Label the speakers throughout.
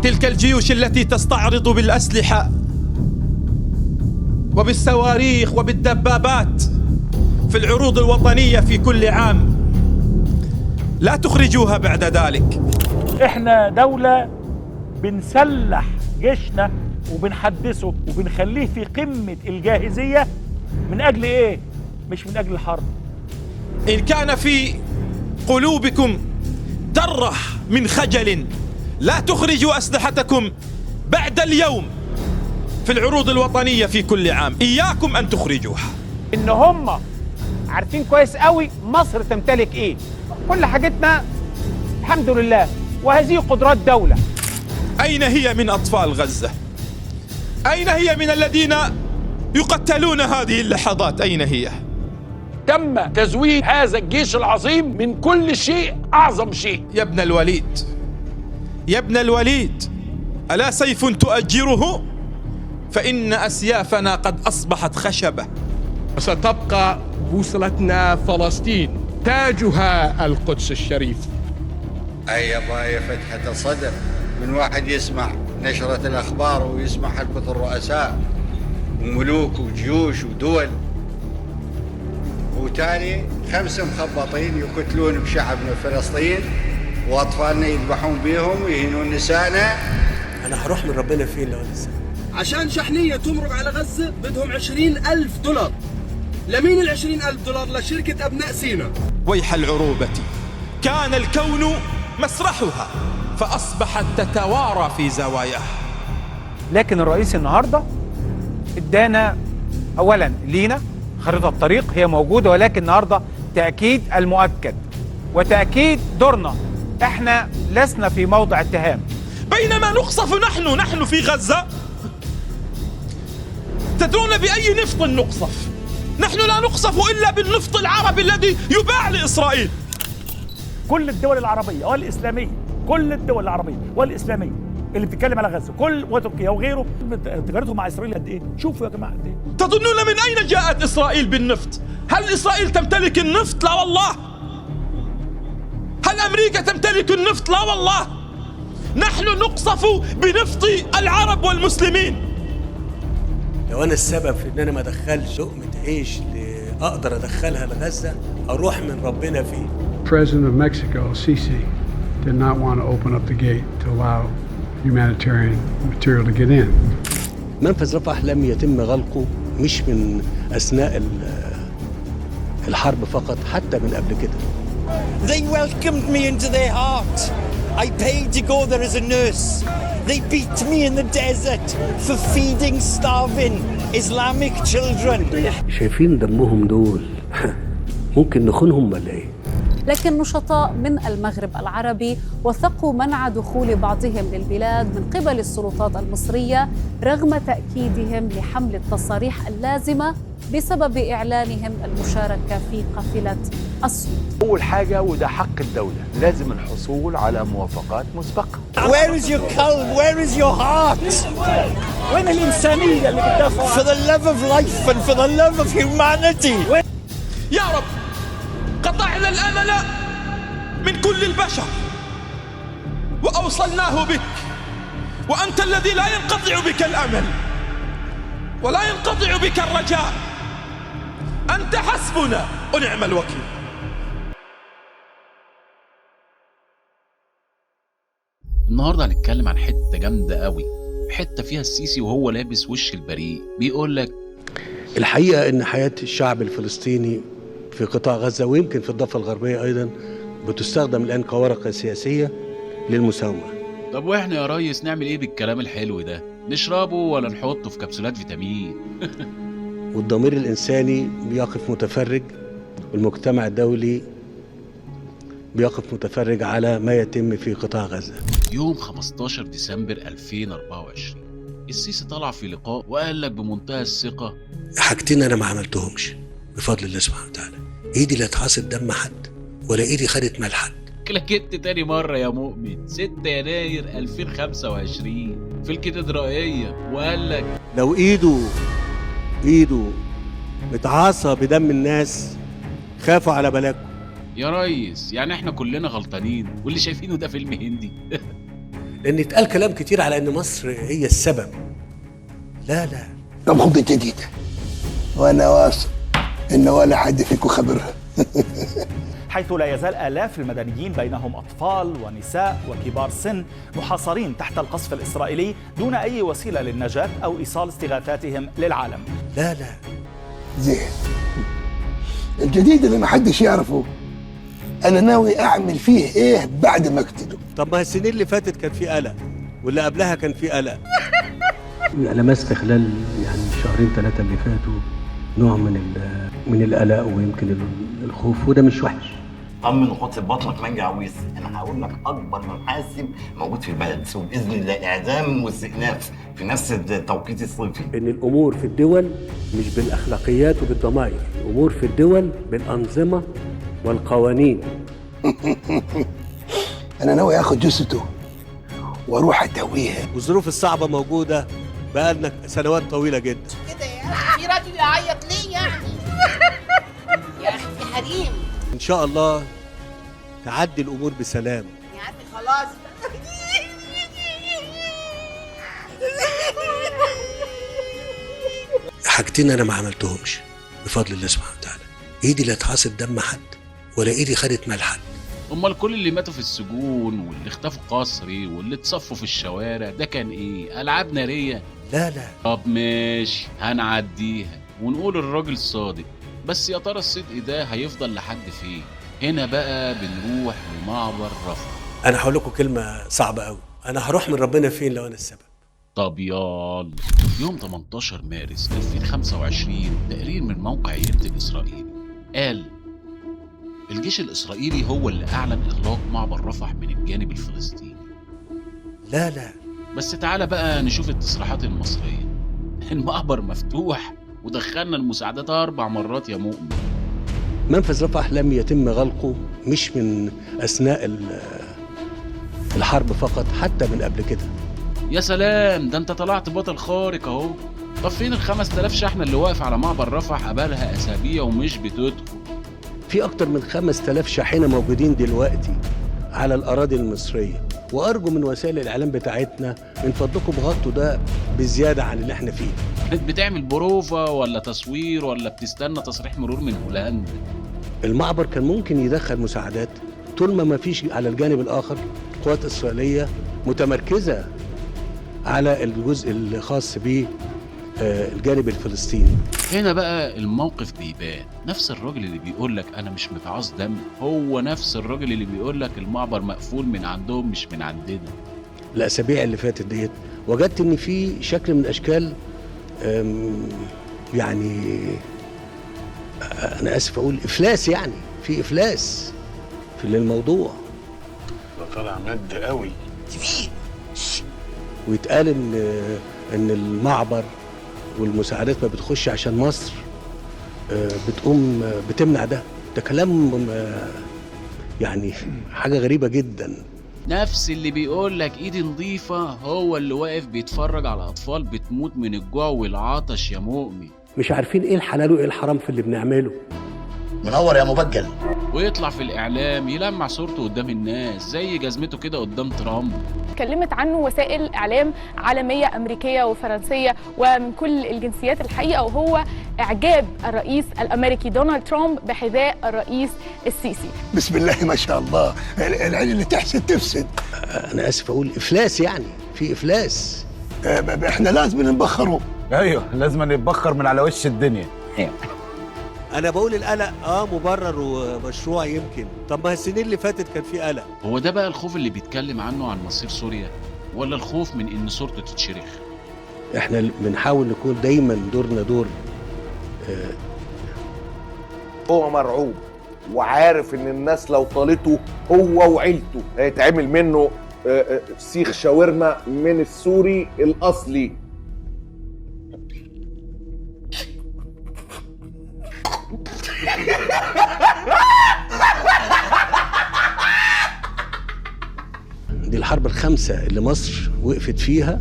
Speaker 1: تلك الجيوش التي تستعرض بالأسلحة وبالصواريخ وبالدبابات في العروض الوطنية في كل عام، لا تخرجوها بعد ذلك.
Speaker 2: احنا دولة بنسلح جيشنا وبنحدثه وبنخليه في قمة الجاهزية من أجل إيه؟ مش من أجل الحرب.
Speaker 1: إن كان في قلوبكم ذرة من خجل لا تخرجوا أسلحتكم بعد اليوم في العروض الوطنية في كل عام، إياكم أن تخرجوها.
Speaker 3: إن هم عارفين كويس قوي مصر تمتلك إيه، كل حاجتنا الحمد لله، وهذه قدرات دولة.
Speaker 1: أين هي من أطفال غزة؟ أين هي من الذين يقتلون هذه اللحظات؟ أين هي؟
Speaker 4: تم تزويد هذا الجيش العظيم من كل شيء، أعظم شيء.
Speaker 1: يا ابن الوليد، يا ابن الوليد، ألا سيف تؤجره؟ فإن أسيافنا قد أصبحت خشبة.
Speaker 5: ستبقى بوصلتنا فلسطين، تاجها القدس الشريف.
Speaker 6: أي باية فتحة الصدر من واحد يسمع نشرة الأخبار ويسمع حلقة الرؤساء وملوك وجيوش ودول، وتالي 5 مخبطين يقتلون بشعبنا فلسطين وأطفالنا يذبحون بيهم ويهينون نسائنا.
Speaker 7: أنا هروح من ربنا فين لو لسه؟
Speaker 8: عشان شحنية تمرق على غزة بدهم $20,000. لمين $20,000؟ لشركة أبناء سينا.
Speaker 1: ويح العروبة، كان الكون مسرحها فأصبحت تتوارى في زواياها.
Speaker 3: لكن الرئيس النهاردة ادانا أولا لينا خريطة الطريق، هي موجودة، ولكن النهاردة تأكيد المؤكد وتأكيد دورنا، احنا لسنا في موضع اتهام.
Speaker 1: بينما نقصف نحن في غزة، تدرون بأي نفط نقصف؟ نحن لا نقصف إلا بالنفط العربي الذي يباع لإسرائيل.
Speaker 2: كل الدول العربية والإسلامية، كل الدول العربية والإسلامية اللي بتتكلم على غزة، كل وتركيا وغيره، تجارتهم مع إسرائيل قد إيه؟ شوفوا يا جماعة قد إيه.
Speaker 1: تظنون من أين جاءت إسرائيل بالنفط؟ هل إسرائيل تمتلك النفط؟ لا والله. هل أمريكا تمتلك النفط؟ لا والله. نحن نقصف بنفط العرب والمسلمين.
Speaker 7: لو أنا السبب في إن أنا ما أدخلش لقمة عيش أقدر أدخلها لغزة، أروح من ربنا فيه.
Speaker 5: President of Mexico, Sisi, did not want to open up the gate to allow humanitarian material to get in.
Speaker 7: منفذ رفح لم يتم غلقه مش من أثناء الحرب فقط، حتى من قبل كده.
Speaker 9: They welcomed me into their heart. I paid to go there as a nurse. They beat me in the desert for feeding starving Islamic children.
Speaker 7: شايفين دمهم دول ممكن نخونهم ولا ايه؟
Speaker 10: لكن نشطاء من المغرب العربي وثقوا منع دخول بعضهم للبلاد من قبل السلطات المصرية رغم تأكيدهم لحمل التصاريح اللازمة بسبب إعلانهم المشاركة في قافلة الصوت.
Speaker 11: أول حاجة، وده حق الدولة، لازم الحصول على موافقات مسبقة.
Speaker 9: Where is your قلب? Where is your heart?
Speaker 2: وين الإنسانية اللي بتدافع؟
Speaker 9: For the love of life and for the love of humanity.
Speaker 1: يا رب، قطعنا الأمل من كل البشر وأوصلناه بك، وأنت الذي لا ينقطع بك الأمل ولا ينقطع بك الرجاء. أنت حسبنا ونعم الوكيل.
Speaker 12: النهارده هنتكلم عن حتة جامدة قوي، حتة فيها السيسي وهو لابس وش البريء بيقول لك
Speaker 7: الحقيقة ان حياة الشعب الفلسطيني في قطاع غزة ويمكن في الضفة الغربية ايضا بتستخدم الان كورقه سياسية للمساومه.
Speaker 12: طب واحنا يا ريس نعمل ايه بالكلام الحلو ده؟ نشربه ولا نحطه في كبسولات فيتامين؟
Speaker 7: والضمير الانساني بيقف متفرج، والمجتمع الدولي بيقف متفرج على ما يتم في قطاع غزة.
Speaker 12: يوم 15 ديسمبر 2024 السيسي طلع في لقاء وقال لك بمنتهى الثقة:
Speaker 7: حاجتين أنا ما عملتهمش بفضل الله سبحانه وتعالى، إيدي لا اتعصت دم حد ولا إيدي خدت مال حد.
Speaker 12: كلاكيت تاني مرة يا مؤمن، 6 يناير 2025 في الكاتدرائية، وقال لك
Speaker 7: لو إيده متعاصى بدم الناس خافوا على بلاكم.
Speaker 12: يا ريس يعني احنا كلنا غلطانين واللي شايفينه ده فيلم هندي.
Speaker 7: لان اتقال كلام كتير على ان مصر هي السبب. لا لا،
Speaker 13: طب خطة جديدة وانا واثق ان ولا حد فيكم خبرها.
Speaker 14: حيث لا يزال آلاف المدنيين بينهم أطفال ونساء وكبار سن محاصرين تحت القصف الإسرائيلي دون أي وسيلة للنجاة أو إيصال استغاثاتهم للعالم.
Speaker 7: لا لا،
Speaker 13: زين الجديد اللي ما حدش يعرفه أنا ناوي أعمل فيه إيه بعد ما أقتله.
Speaker 7: طب ما السنين اللي فاتت كان في قلق، واللي قبلها كان في قلق. لمست خلال يعني شهرين ثلاثة اللي فاتوا نوع من القلق ويمكن الخوف، وده مش وحش.
Speaker 15: طمن وحط في بطنك مانجا عويس، انا هقول لك اكبر محاسب موجود في البلد، وباذن الله اعدام واستئناف في نفس التوقيت الصيفي.
Speaker 7: ان الامور في الدول مش بالاخلاقيات وبالضمائر، الامور في الدول بالانظمه والقوانين.
Speaker 13: انا ناوي اخد جثته واروح اتويها.
Speaker 7: والظروف الصعبة موجودة بقالنا سنوات طويلة جدا.
Speaker 16: كده يا اخي في راجل يعيط ليه يعني؟ يا اخي في حريم.
Speaker 7: ان شاء الله تعدي الامور بسلام.
Speaker 16: يا عمي خلاص.
Speaker 7: حاجتين انا ما عملتهمش بفضل الله سبحانه وتعالى، ايدي لا اتعصت دم حد ولا ايدي خدت مال حد.
Speaker 12: امال كل اللي ماتوا في السجون واللي اختفوا قسري واللي اتصفوا في الشوارع ده كان ايه؟ العاب نارية؟
Speaker 7: لا لا.
Speaker 12: طب ماشي هنعديها ونقول الراجل صادق، بس يا ترى الصدق ده هيفضل لحد فين؟ هنا بقى بنروح لمعبر رفح.
Speaker 7: انا هقول لكم كلمة صعبة قوي، انا هروح من ربنا فين لو انا السبب؟
Speaker 12: طب يلا. يوم 18 مارس 2025 تقرير من موقع يلت الاسرائيلي قال الجيش الاسرائيلي هو اللي اعلن اغلاق معبر رفح من الجانب الفلسطيني.
Speaker 7: لا لا،
Speaker 12: بس تعالى بقى نشوف التصريحات المصرية. المعبر مفتوح ودخلنا المساعدات 4 مرات يا مؤمن.
Speaker 7: منفذ رفح لم يتم غلقه مش من اثناء الحرب فقط، حتى من قبل كده.
Speaker 12: يا سلام، ده انت طلعت بطل خارق اهو. طب فين ال 5000 شحنه اللي واقف على معبر رفح قبلها اسابيع ومش بتدخل؟
Speaker 7: في اكتر من 5000 شاحنة موجودين دلوقتي على الاراضي المصرية، وارجو من وسائل الاعلام بتاعتنا من فضلكم غطوا ده بزيادة عن اللي احنا فيه.
Speaker 12: بتعمل بروفا ولا تصوير ولا بتستنى تصريح مرور من هولندا؟
Speaker 7: المعبر كان ممكن يدخل مساعدات طول ما فيش على الجانب الاخر قوات اسرائيلية متمركزه على الجزء الخاص بالجانب الفلسطيني.
Speaker 12: هنا بقى الموقف بيبان. نفس الراجل اللي بيقول لك انا مش متعاص دم هو نفس الراجل اللي بيقول لك المعبر مقفول من عندهم مش من عندنا.
Speaker 7: الاسابيع اللي فاتت ديت وجدت ان في شكل من اشكال يعني انا اسف اقول افلاس، يعني في افلاس في الموضوع
Speaker 17: ده. طالع مد قوي.
Speaker 7: ويتقال ان المعبر والمساعدات ما بتخش عشان مصر بتقوم بتمنع ده. ده كلام يعني حاجة غريبة جدا.
Speaker 12: نفس اللي بيقول لك ايدي نظيفة هو اللي واقف بيتفرج على اطفال بتموت من الجوع والعطش يا مؤمن.
Speaker 7: مش عارفين ايه الحلال وايه الحرام في اللي بنعمله.
Speaker 15: منور يا مبجل.
Speaker 12: ويطلع في الاعلام يلمع صورته قدام الناس زي جزمته كده قدام ترامب.
Speaker 18: اتكلمت عنه وسائل اعلام عالمية امريكية وفرنسيه ومن كل الجنسيات الحقيقة، وهو اعجاب الرئيس الامريكي دونالد ترامب بحذاء الرئيس السيسي.
Speaker 13: بسم الله ما شاء الله، العين اللي تحسد تفسد.
Speaker 7: انا اسف اقول افلاس، يعني في افلاس.
Speaker 13: احنا لازم نبخره.
Speaker 11: ايوه لازم نتبخر من على وش الدنيا.
Speaker 7: انا بقول القلق مبرر ومشروع يمكن. طب ما السنين اللي فاتت كان في قلق.
Speaker 12: هو ده بقى الخوف اللي بيتكلم عنه عن مصير سوريا، ولا الخوف من ان صورته تتشرخ؟
Speaker 7: احنا بنحاول نكون دايما دورنا دور
Speaker 19: هو مرعوب وعارف ان الناس لو طالته هو وعيلته هيتعمل منه سيخ شاورما من السوري الاصلي.
Speaker 7: دي الحرب الخامسة اللي مصر وقفت فيها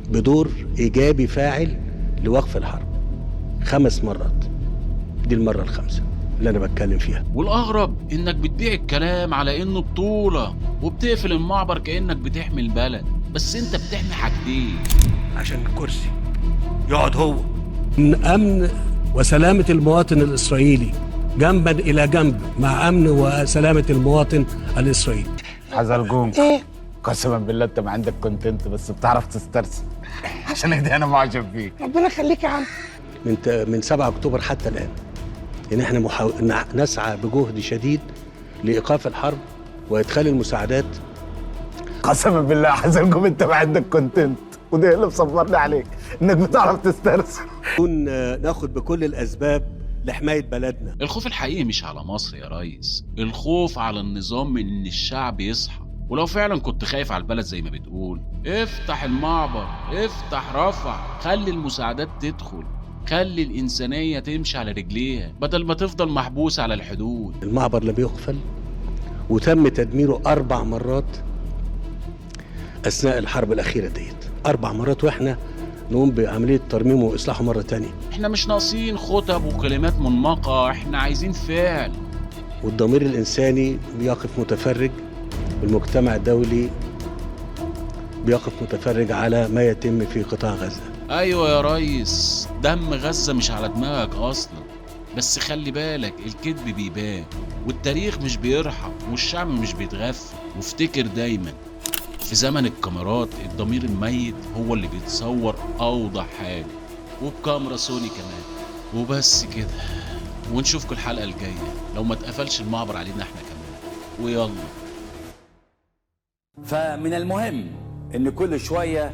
Speaker 7: بدور إيجابي فاعل لوقف الحرب 5 مرات. دي المرة الخامسة. اللي أنا بتكلم فيها.
Speaker 12: والأغرب إنك بتبيع الكلام على إنه بطولة، وبتقفل المعبر كأنك بتحمي البلد، بس أنت بتحمي حاجتين.
Speaker 7: عشان الكرسي يقعد هو. من أمن وسلامة المواطن الإسرائيلي جنبا إلى جنب مع أمن وسلامة المواطن الإسرائيلي.
Speaker 11: حزلقوم إيه؟ قسما بالله أنت ما عندك content، بس بتعرف تسترسل. عشان كده أنا معجب بيك.
Speaker 16: ربنا يخليك يا عم.
Speaker 7: من 7 أكتوبر حتى الآن إن إحنا نسعى بجهد شديد لإيقاف الحرب وإدخال المساعدات.
Speaker 11: قسما بالله حزلقوم أنت ما عندك content، وده اللي مصبرني عليك إنك بتعرف تسترسل.
Speaker 7: ناخد بكل الأسباب لحماية بلدنا.
Speaker 12: الخوف الحقيقي مش على مصر يا ريس، الخوف على النظام من إن الشعب يصحى. ولو فعلا كنت خايف على البلد زي ما بتقول، افتح المعبر، افتح رفح، خلي المساعدات تدخل، خلي الإنسانية تمشي على رجليها بدل ما تفضل محبوس على الحدود.
Speaker 7: المعبر لم يقفل وتم تدميره 4 مرات أثناء الحرب الأخيرة ديت، 4 مرات، وإحنا نقوم بعملية ترميمه وإصلاحه مرة تانية.
Speaker 12: إحنا مش ناقصين خطب وكلمات منمقة، إحنا عايزين فعل.
Speaker 7: والضمير الإنساني بيقف متفرج، والمجتمع الدولي بيقف متفرج على ما يتم في قطاع غزة.
Speaker 12: أيوة يا ريس، دم غزة مش على دماغك أصلا، بس خلي بالك الكذب بيبان، والتاريخ مش بيرحم، والشعب مش بيتغفل. وافتكر دايما في زمن الكاميرات الضمير الميت هو اللي بيتصور أوضح حاجة، وبكاميرا سوني كمان. وبس كده، ونشوفكم الحلقة الجاية لو ما اتقفلش المعبر علينا احنا كمان. ويلا.
Speaker 20: فمن المهم ان كل شوية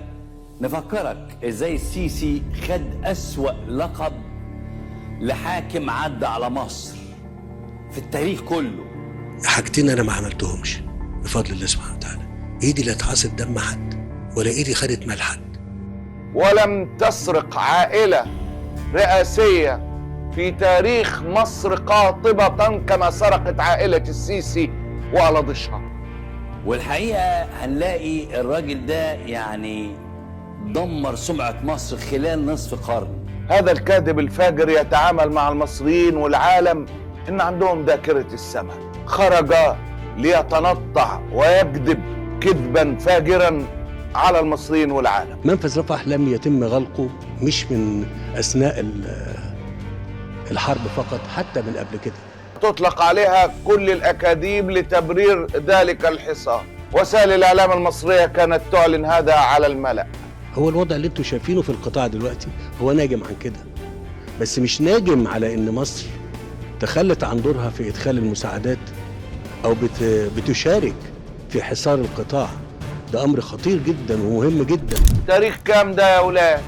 Speaker 20: نفكرك ازاي السيسي خد أسوأ لقب لحاكم عدى على مصر في التاريخ كله.
Speaker 7: حاجتين انا ما عملتهمش بفضل الله سبحانه وتعالى، ايدي لا اتعصت دم حد، ولا ايدي خدت مال حد.
Speaker 19: ولم تسرق عائلة رئاسية في تاريخ مصر قاطبة كما سرقت عائلة السيسي وألضشها.
Speaker 20: والحقيقة هنلاقي الراجل ده يعني دمر سمعة مصر خلال نصف قرن.
Speaker 19: هذا الكاذب الفاجر يتعامل مع المصريين والعالم إن عندهم ذاكرة السمك. خرج ليتنطع ويكذب كذبا فاجرا على المصريين والعالم.
Speaker 7: منفذ رفح لم يتم غلقه مش من أثناء الحرب فقط، حتى من قبل كده.
Speaker 19: تطلق عليها كل الأكاذيب لتبرير ذلك الحصار. وسائل الإعلام المصرية كانت تعلن هذا على الملأ.
Speaker 7: هو الوضع اللي انتم شايفينه في القطاع دلوقتي هو ناجم عن كده، بس مش ناجم على ان مصر تخلت عن دورها في إدخال المساعدات أو بتشارك في حصار القطاع. ده أمر خطير جدا ومهم جدا.
Speaker 19: تاريخ كام ده يا ولاد؟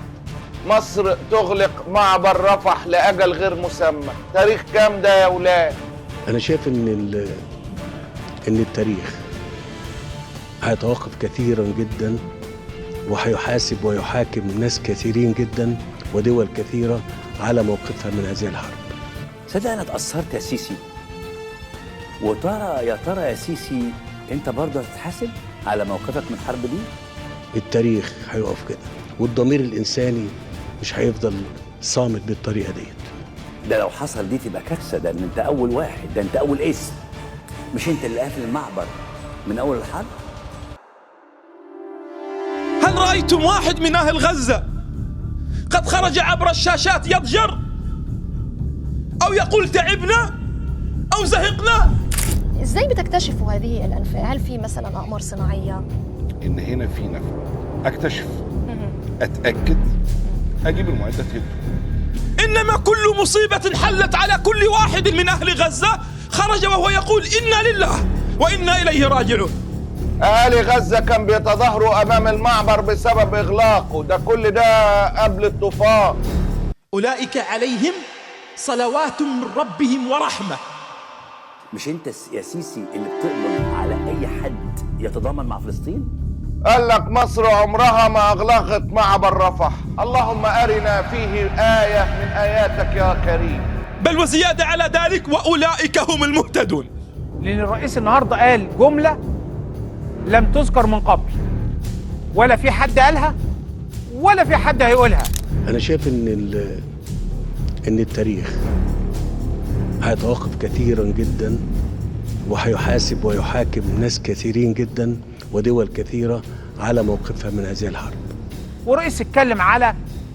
Speaker 19: مصر تغلق معبر رفح لأجل غير مسمى. تاريخ كام ده يا ولاد؟
Speaker 7: أنا شايف إن التاريخ هيتوقف كثيرا جدا، وهيحاسب ويحاكم ناس كثيرين جدا ودول كثيرة على موقفها من هذه الحرب.
Speaker 20: صدق أنا اتأثرت يا سيسي. وترى يا ترى يا سيسي أنت برضه هتتحاسب على موقفك من الحرب دي؟
Speaker 7: التاريخ هيقف كده، والضمير الإنساني مش هيفضل صامت بالطريقة ديت.
Speaker 20: ده لو حصل دي تبقى كارثة. ده إن أنت أول واحد، ده أنت أول اسم، مش أنت اللي قافل المعبر من أول الحرب.
Speaker 1: هل رأيتم واحد من أهل غزة قد خرج عبر الشاشات يضجر أو يقول تعبنا أو زهقنا؟
Speaker 21: إزاي بتكتشفوا هذه الأنفاق؟ هل في مثلا أقمار صناعية؟
Speaker 17: إن هنا في نفق، أكتشف، أتأكد، أجيب المعدات هنا.
Speaker 1: إنما كل مصيبة حلت على كل واحد من أهل غزة خرج وهو يقول إنا لله وإنا إليه راجعون.
Speaker 19: أهالي غزة كان بيتظاهروا أمام المعبر بسبب إغلاقه، ده كل ده قبل الطوفان.
Speaker 1: أولئك عليهم صلوات من ربهم ورحمة.
Speaker 20: مش أنت يا سيسي اللي بتقبل على أي حد يتضامن مع فلسطين؟
Speaker 19: قال لك مصر عمرها ما أغلقت معبر رفح، اللهم أرنا فيه آية من آياتك يا كريم.
Speaker 1: بل وزيادة على ذلك وأولئك هم المهتدون.
Speaker 3: لأن الرئيس النهاردة قال جملة لم تذكر من قبل، ولا في حد قالها ولا في حد هيقولها.
Speaker 7: أنا شايف إن التاريخ هيتوقف كثيرا جدا، وهيحاسب ويحاكم ناس كثيرين جدا ودول كثيرة على موقفها من هذه الحرب.
Speaker 3: ورئيس اتكلم على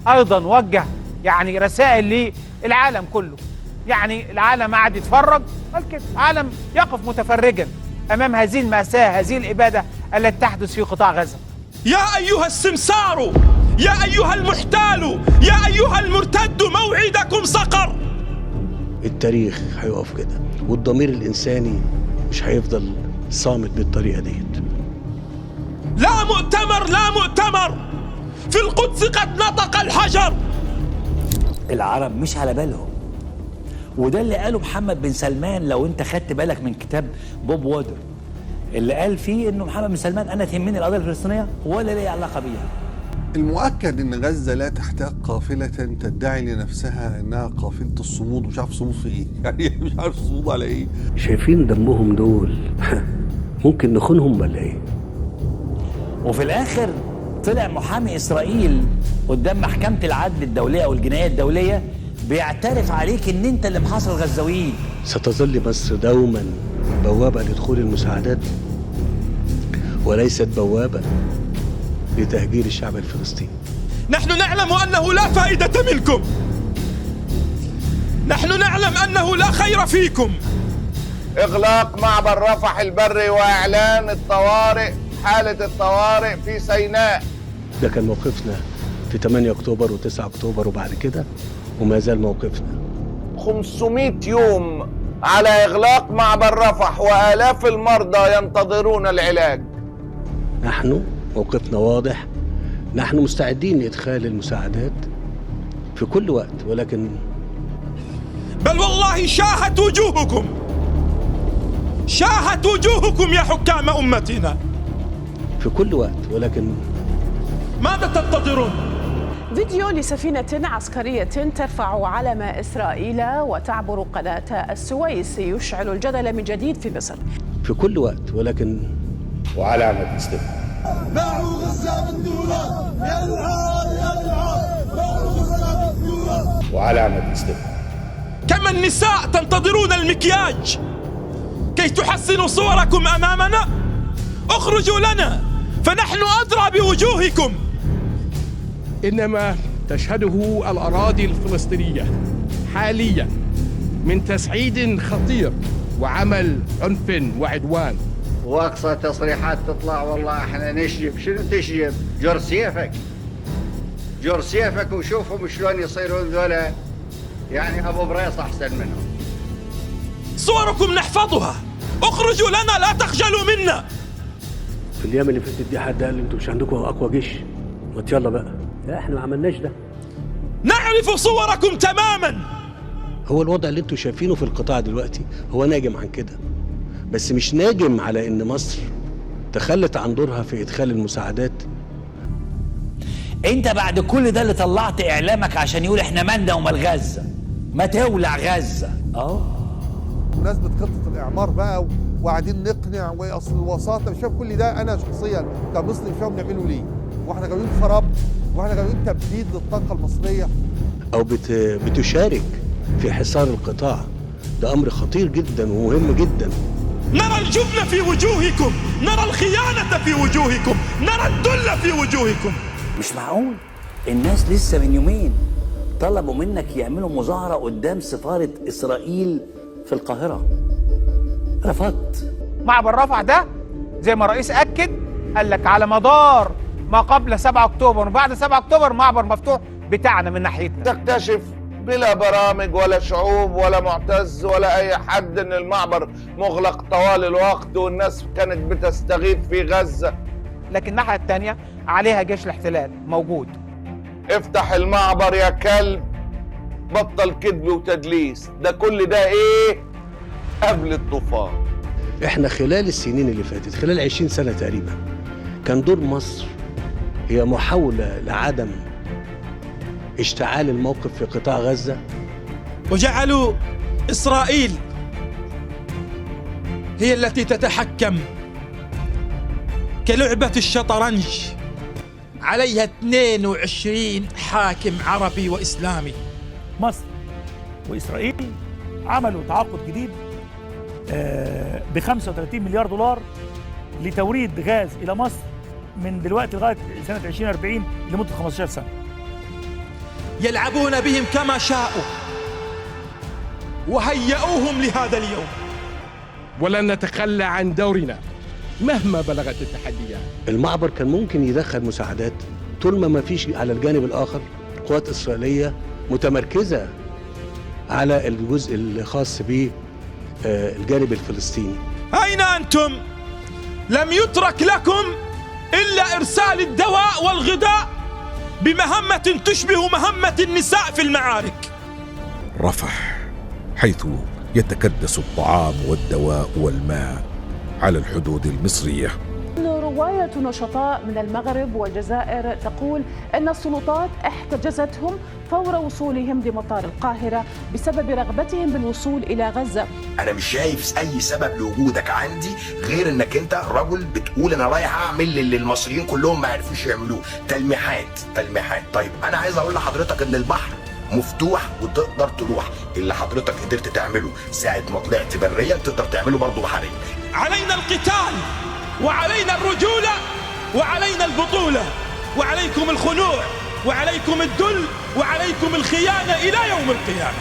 Speaker 3: أيضا وجه يعني رسائل للعالم كله، يعني العالم قاعد يتفرج، بل كده العالم يقف متفرجا أمام هذه المأساة، هذه الإبادة التي تحدث في قطاع غزة.
Speaker 1: يا أيها السمسار، يا أيها المحتال، يا أيها المرتد، موعدكم سقر.
Speaker 7: التاريخ هيقف كده، والضمير الإنساني مش هيفضل صامت بالطريقة ديت.
Speaker 1: لا مؤتمر، لا مؤتمر في القدس قد نطق الحجر.
Speaker 20: العرب مش على بالهم، وده اللي قاله محمد بن سلمان. لو انت خدت بالك من كتاب بوب وودر اللي قال فيه انه محمد بن سلمان انا تهمني القضية الفلسطينية ولا لي علاقة بيها.
Speaker 4: المؤكد ان غزة لا تحتاج قافله تدعي لنفسها انها قافله الصمود، ومش عارف صمود في ايه، يعني مش عارف صمود على ايه.
Speaker 7: شايفين دمهم دول ممكن نخونهم ولا ايه؟
Speaker 20: وفي الاخر طلع محامي اسرائيل قدام محكمة العدل الدولية او الجنائية الدولية بيعترف عليك ان انت اللي محاصر الغزاويين.
Speaker 7: ستظل مصر دوما بوابه لدخول المساعدات وليست بوابه لتهجير الشعب الفلسطيني.
Speaker 1: نحن نعلم انه لا فائدة منكم، نحن نعلم انه لا خير فيكم.
Speaker 19: اغلاق معبر رفح البري واعلان الطوارئ، حاله الطوارئ في سيناء.
Speaker 7: ده كان موقفنا في 8 اكتوبر و9 اكتوبر وبعد كده، وما زال موقفنا.
Speaker 19: 500 يوم على إغلاق معبر رفح وآلاف المرضى ينتظرون العلاج.
Speaker 7: نحن موقفنا واضح، نحن مستعدين لإدخال المساعدات في كل وقت، ولكن
Speaker 1: بل والله شاهت وجوهكم، شاهت وجوهكم يا حكام أمتنا
Speaker 7: في كل وقت، ولكن
Speaker 1: ماذا تنتظرون؟
Speaker 22: فيديو لسفينة عسكرية ترفع علم إسرائيل وتعبر قناة السويس يشعل الجدل من جديد في مصر.
Speaker 7: في كل وقت، ولكن
Speaker 17: وعلامة استفهام.
Speaker 13: باعوا غزة بالدولار، يا العار يا العار، باعوا غزة بالدولار،
Speaker 17: وعلامة استفهام.
Speaker 1: كما النساء تنتظرون المكياج كي تحسنوا صوركم أمامنا، اخرجوا لنا فنحن أدرى بوجوهكم.
Speaker 23: إنما تشهده الأراضي الفلسطينية حاليا من تسعيد خطير وعمل عنف وعدوان.
Speaker 6: واقصى تصريحات تطلع والله احنا نشجب. شنو تشجب؟ جر سيفك، جر سيفك وشوفهم شلون يصيرون ذولا، يعني ابو بريص احسن منهم.
Speaker 1: صوركم نحفظها، اخرجوا لنا لا تخجلوا منا.
Speaker 7: في الايام اللي فاتت دي حد قال انتوا مش عندكم اقوى جيش، ما يلا بقى. لا احنا ما عملناش ده.
Speaker 1: نعرف صوركم تماما.
Speaker 7: هو الوضع اللي انتوا شايفينه في القطاع دلوقتي هو ناجم عن كده، بس مش ناجم على ان مصر تخلت عن دورها في ادخال المساعدات.
Speaker 20: انت بعد كل ده اللي طلعت اعلامك عشان يقول احنا مالنا ومال غزة، ما تولع غزة اهو.
Speaker 4: بمناسبة خطه الاعمار بقى وقاعدين نقنع واصل الوساطة، مش فاهم كل ده. انا شخصيا كمصري مش فاهم نعمله ليه، واحنا جايبين خراب، واحنا جايبين تبديد للطاقة المصرية.
Speaker 7: او بتشارك في حصار القطاع، ده امر خطير جدا ومهم جدا.
Speaker 1: نرى الجبن في وجوهكم، نرى الخيانة في وجوهكم، نرى الذل في وجوهكم.
Speaker 20: مش معقول الناس لسه من يومين طلبوا منك يعملوا مظاهرة قدام سفارة إسرائيل في القاهرة، رفضت.
Speaker 3: معبر رفح ده زي ما الرئيس أكد، قال لك على مدار ما قبل 7 أكتوبر وبعد 7 أكتوبر معبر مفتوح بتاعنا من ناحيتنا.
Speaker 19: تكتشف بلا برامج ولا شعوب ولا معتز ولا أي حد إن المعبر مغلق طوال الوقت، والناس كانت بتستغيث في غزة.
Speaker 3: لكن الناحية الثانية عليها جيش الاحتلال موجود.
Speaker 19: افتح المعبر يا كلب، بطل كذب وتدليس، ده كل ده إيه قبل الطوفان.
Speaker 7: إحنا خلال السنين اللي فاتت، خلال 20 سنة تقريبا، كان دور مصر هي محاولة لعدم اشتعال الموقف في قطاع غزة.
Speaker 1: وجعلوا إسرائيل هي التي تتحكم كلعبة الشطرنج، عليها 22 حاكم عربي وإسلامي.
Speaker 2: مصر وإسرائيل عملوا تعاقد جديد ب 35 مليار دولار لتوريد غاز إلى مصر من دلوقتي لغاية سنة 2040 لمدة 15 سنة.
Speaker 1: يلعبون بهم كما شاءوا وهيئوهم لهذا اليوم.
Speaker 23: ولن نتخلى عن دورنا مهما بلغت التحديات.
Speaker 7: المعبر كان ممكن يدخل مساعدات طول ما فيش على الجانب الآخر قوات إسرائيلية متمركزة على الجزء الخاص بالجانب الفلسطيني.
Speaker 1: أين أنتم؟ لم يترك لكم إلا إرسال الدواء والغذاء بمهمة تشبه مهمة النساء في المعارك.
Speaker 5: رفح، حيث يتكدس الطعام والدواء والماء على الحدود المصرية.
Speaker 22: رواية نشطاء من المغرب والجزائر تقول أن السلطات احتجزتهم فور وصولهم لمطار القاهرة بسبب رغبتهم بالوصول إلى غزة.
Speaker 8: أنا مش شايف أي سبب لوجودك عندي غير أنك أنت رجل بتقول أنا رايح أعمل اللي المصريين كلهم ما عرفوش يعملوه. تلميحات تلميحات. طيب أنا عايز أقول لحضرتك أن البحر مفتوح وتقدر تروح. اللي حضرتك قدرت تعمله ساعة ما طلعت بريا تقدر تعمله برضه بحريا.
Speaker 1: علينا القتال وعلينا الرجولة وعلينا البطولة، وعليكم الخنوع وعليكم الذل وعليكم الخيانة إلى يوم القيامة.